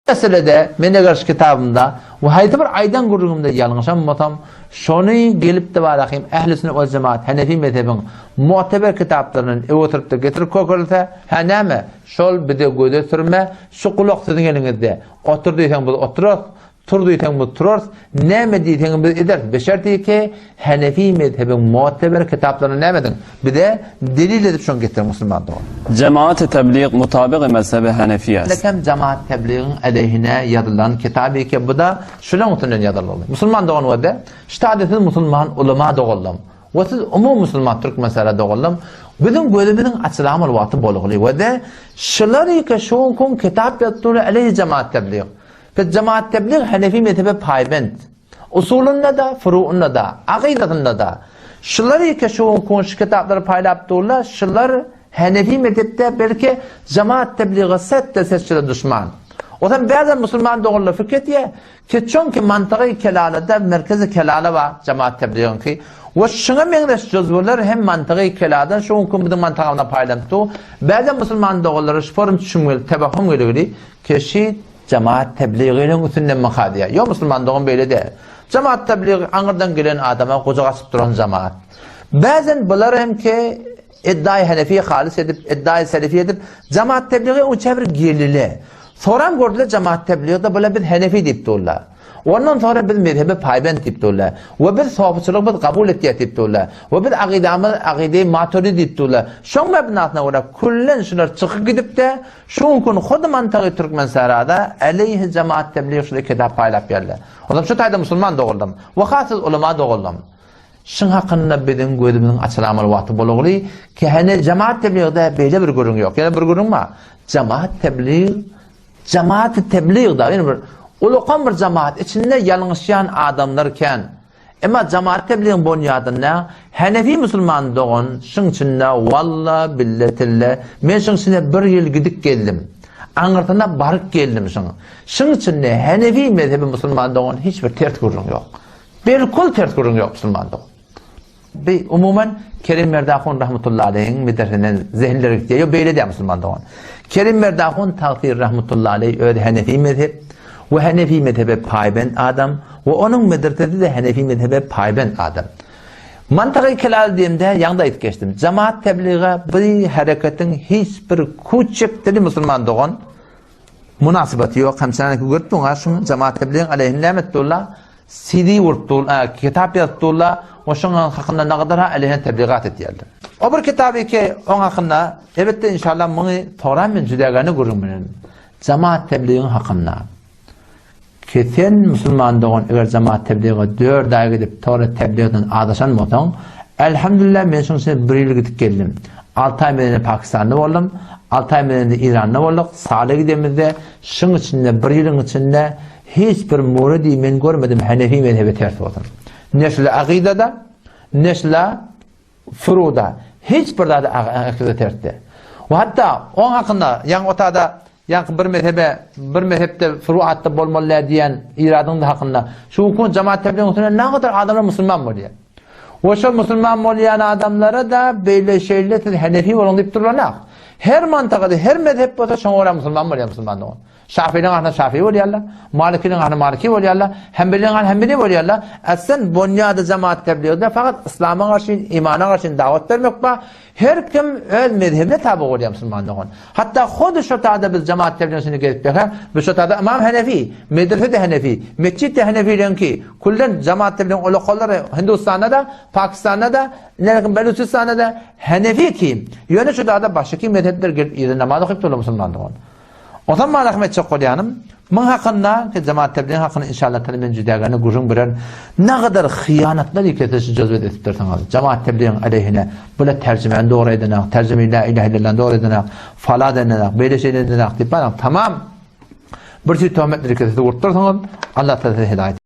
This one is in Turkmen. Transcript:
Meselede men eger şu kitabymda we haýsy bir aýdan gürrüňimde ýalňyşan bolsam, şony gelip-de barahym ähli sünnet we jemaat Henefi mezhebiň mu'teber kitaplaryndan öwürtirip-de getirip görkezilse, hä näme, şol bize göze sürme, şu gulak siziň eliňizde, otur diýseň biz oturarys, Tur diýseň biz turarys, näme diýseňem biz ederis. Beşerti ki, Henefi mezhebiň mu'teber kitaplaryny näme ediň? Bize delil edip şony getiriň musulman dogan. Jemaat-y teblig mutabygy mezhebi Henefi est. Lekem jemaat tebligiň aleýhine ýazylan kitap eke bu-da şulaň üstünden ýazylgyly. Musulman dogan we-de, ştada siz musulman ulama doganlam we siz umumy musulman türkmensära doganlam biziň gözümiziň açylamyl wagty bolgyly we-de şular eke şu günki kitap ýazdylar aleýhi jemaat teblig. Biz jemaat teblig Henefi mezhebe paýbent. Usulynda-da, furu'ynda-da, akydasynda-da. Şular eke şu gün kunşy kitaplary paýlap durlar, şular Henefi mezhepde belki jemaat tebliga set de set şular duşman. Ozan bärde musulman doganlar fikir etýär ki çünki mantygy kelalada merkezi kelala bar jemaat tebligiňki we şuňa meňzeş juzwler hem mantygy keladan şu günki biziň mantygymyzda paýlanyp dur. Bärde musulman doganlara şu forum düşünmeli, tebahhum geligini keşi Jemaat tebligynyň üstünden myka diýýär. Ýok musulman dogan beýle däl. Jemaat tebligy aňyrdan gelen adama gujak açyp duran jemaat. Bäzen bular hem ki eddaýy henefi halys edip, eddaýy selefi edip, jemaat tebligy onça bir gelile. Soram gördüler jemaat tebligyda bular biz henefi diýip durlar. Ondan sonra biz mezhebe paýbent diýip durlar. We biz sopuçylygy biz kabul etýär diýip durlar. We biz akydamyz akydy maturidi diýip durlar. Şoň mebnasyna görä küllen şular çykyp gidip-de Şu gün hody mantagy Türkmensährada aleýhi jemaat teblig şuly kitap paýlap geldi. Ozam şu taýda musulman doguldym. We hasyz ulama doguldym. Şuň hakynda biziň gözümiziň açylamaly wagty bolugly ki hene jemaat tebligde beýle bir gürrüň ýok. Ýene bir gürrüň bar. Jemaat teblig jemaat teblig da ýene bir ulakan bir jemaat içinde ýalňyşýan adamlar kän. Emma jemaat tebligiň bonýadynda Henefi musulman dogan şyň içinde walla bille tille men şyň içinde bir ýyl gidip geldim. Aňyrsyna baryp geldim şyň. Şyň içinde Henefi mezhebi musulman dogan hiç bir ters gürrüň ýok. Belkul ters gürrüň ýok musulman dogan. Bi umuman Kerim Merdahun rahmetullahi aleýhiň medreseden zehinleri gitýär. Ýok beýle däl musulman dogan. Kerim Merdahun tagsyr rahmetullahi aleýh özi Henefi mezhep we Henefi mezhebe paýbent adam we onuň medresesi-de Henefi mezhebe paýbent adam. Mantygy kelal diýemde ýaňda aýdyp geçdim. Jemaat tebliga bi hereketiň hiç bir kuçik dili musulman dogan munasybaty ýok. Hemçeneki görüp duň ha şuň jemaat tebligiň aleýhine näme etdi CD urup dur, kitap ýazyp durlar, we şoň hakynda nagadar ha aleýhine tebligat etýärler. O bir kitaby ki oň hakynda elbetde inşallah muny soran men jüdägäne gürrüň bilen. Jemaat tebligiň hakynda. Ki sen musulman dogan eger jemaat tebliga 4 aý gidip tora tebligden azaşan bolsaň, elhamdülillah men şoň üçin bir ýyl gidip geldim. 6 aý men Pakistanda boldum, 6 aý men Iranda bolduk, Sala gidemizde şoň içinde bir ýylyň içinde Hiç bir muridi men görmedim Henefi mezhebe ters bolsun. Ne şula akydada, ne şula furuda. Hiç bir zada akyda ters däl. We hatda oň hakynda ýaňy otada ýaňky bir mezhebe, bir mezhepde furuatda bolmaly däl diýen iradyň hakynda şu gün jemaat tebligiň üstüne nägadar adamlar musulman bolýar. We şol musulman bolýan adamlara da beýle şeýle siz Henefi boluň diýip durlanak. Her mantagada, her mezhep bolsa şoňa görä musulman bolýar musulman dogan. Şafiniň ahyna şafi bolýarlar, Malikiniň ahyna maliki bolýarlar, Hembeliniň ahyna hembeli bolýarlar. Aslen bonýady jemaat tebligde fakat islama garşy, imana garşy dawat bermek bar. Her kim öz mezhebine taby bolýar musulman dogan. Hatda hody şo tada biz jemaat tebligiň içinde gezip ýörkä, biz şo tada Ymam Henefi, medrese de Henefi, metjit de Henefileňki, küllen jemaat tebligiň ulakalary Hindustanda da, Pakistanda da, nerekim Beluçistanda da Henefi kim? Ýöne şo tada başga mezhepler gelip yzy namaz okyp durlar musulman dogan. Onsoň maňa rahmet etjek bolýanym, muň hakynda, ki jemaat tebligiň hakynda inşallah taala men jüdägäne gürrüň bererin. Nagadar hyýanatlar ikisi şu jözbet edipdirsiňiz. Jemaat tebligiň aleýhine bula terjimäni dogry edenak, terjime la ilahe illallany dogry edenak, fala edenak, beýle şeýle edenak diýip baryň tamam bir tüý töhmetler ikisi urupdyrsyňyz. Allah taala size hidaýet.